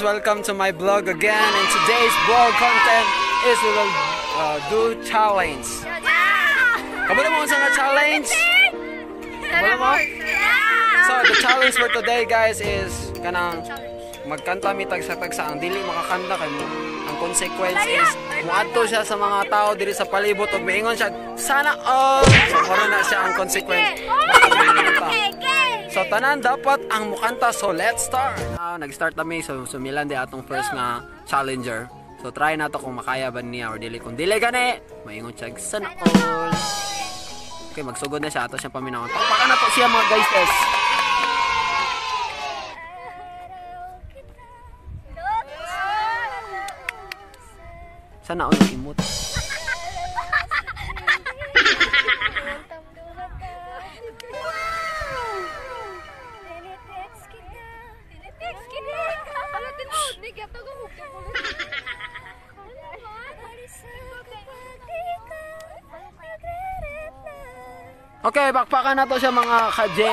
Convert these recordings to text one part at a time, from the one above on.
Welcome to my vlog again. And today's vlog content is we will do challenge. Kabalo mo unsa nga challenge? Kabalo mo? So the challenge for today, guys, is kanang magkanta mi tagsa-tagsa. Ang dili makakanta kay mo, ang consequence is muadto siya sa mga tao diri sa palibot ug miingon siya, "Sana all." So mura na siya ang consequence. So tanan dapat ang mukanta. So let's start. Now, nag-start kami. So sumilan di atong first nga challenger. So try nato kung makaya ba niya or dili. Kung dili gani, maingon siya, "Sana all." Okay, magsugod na siya ato siyang paminawon. Pakpakan na to siya, mga guys. S. Sana all imot. Okay, bakpakan na to siya, mga ka-J.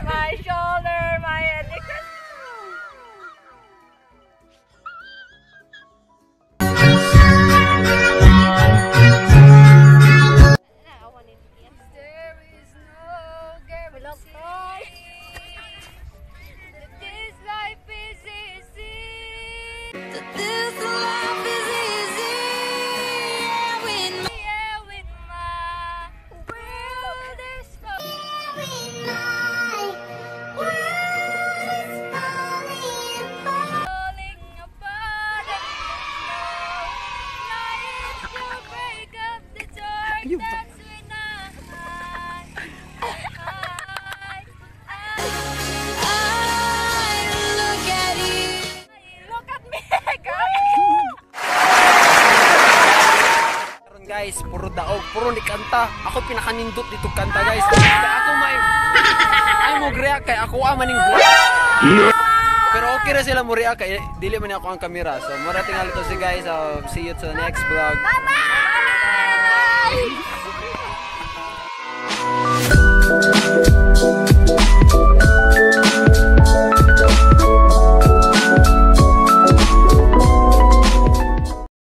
My shoulder, my addiction. There is no guarantee that this life is easy. That this life is easy. Yeah, with my world is falling apart. And light will break up the dark. That's when I I look at you. Look at me. Karon guys, puro daog, puro ni kanta. Ako pinakanindot dito kanta, guys. Kaya ako may ay mo react kay ako ang maning vlog. Pero okay ra sila mo react kay dili man ako ang kamera. So mura tingali to si guys. So, see you to the next vlog. Bye-bye!